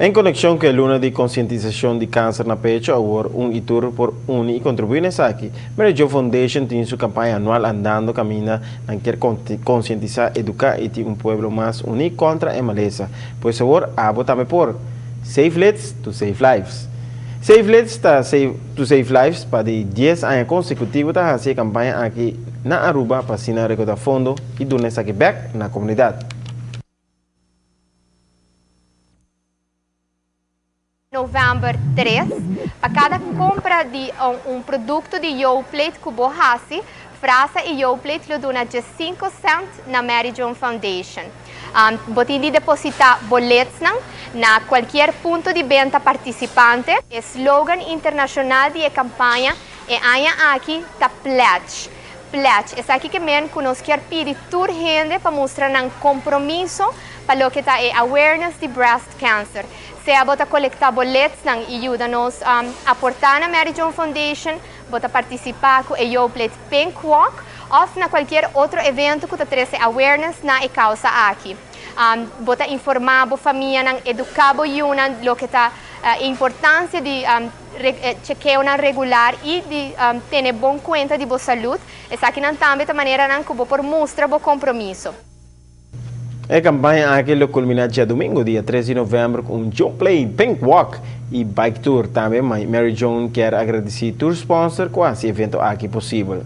En conexion cu e luna di concientisacion di cancer na pecho, awor un y tur por uni y contribui na esaki. Mary Jo Foundation tin su campaña anual andando caminda nan kier concientisa, educa y tin un pueblo mas uni contra e malesa. Pues awor abo tambe por. Save Lids to Save Lives. Save Lids ta save to Save Lives pa di 10 aña consecutivo ta haci e campaña aki na Aruba pa asina recauda fondo y duna esaki bek na comunidad. November 3, pa cada compra di un producto di Yoplait cu bo haci, Frasa y Yoplait lo duna 5 cent na Mary Joan Foundation. Bo tin di deposita boletnan na cualkier punto di benta participante. E slogan internacional di e campaña e aña aki ta "Pledge". Pledge. Esaki kiermen cu nos kier pidi tur hende pa mustra nan compromiso pa loke ta e awareness di breast cancer. Sea bo ta colecta boletnan y yuda nos aporta na Mary Joan Foundation, bo ta participa cu e Yoplait Pink Walk, of na cualkier otro evento cu ta trece awareness na e causa aki. Bo ta informa bo famianan, educa bo yiunan loke ta importancia di chequeo regular y di tene bon cuenta di bo salud. Esakinan tambe ta maneranan cu bo por mustra bo compromiso. E campaña aki lo culmina diadomingo, dia 3 di november, cu un Yoplait Pink Walk y Bike Tour. Tambe Mary Joan kier agradeci tur sponsor cu a haci e evento aki posibel.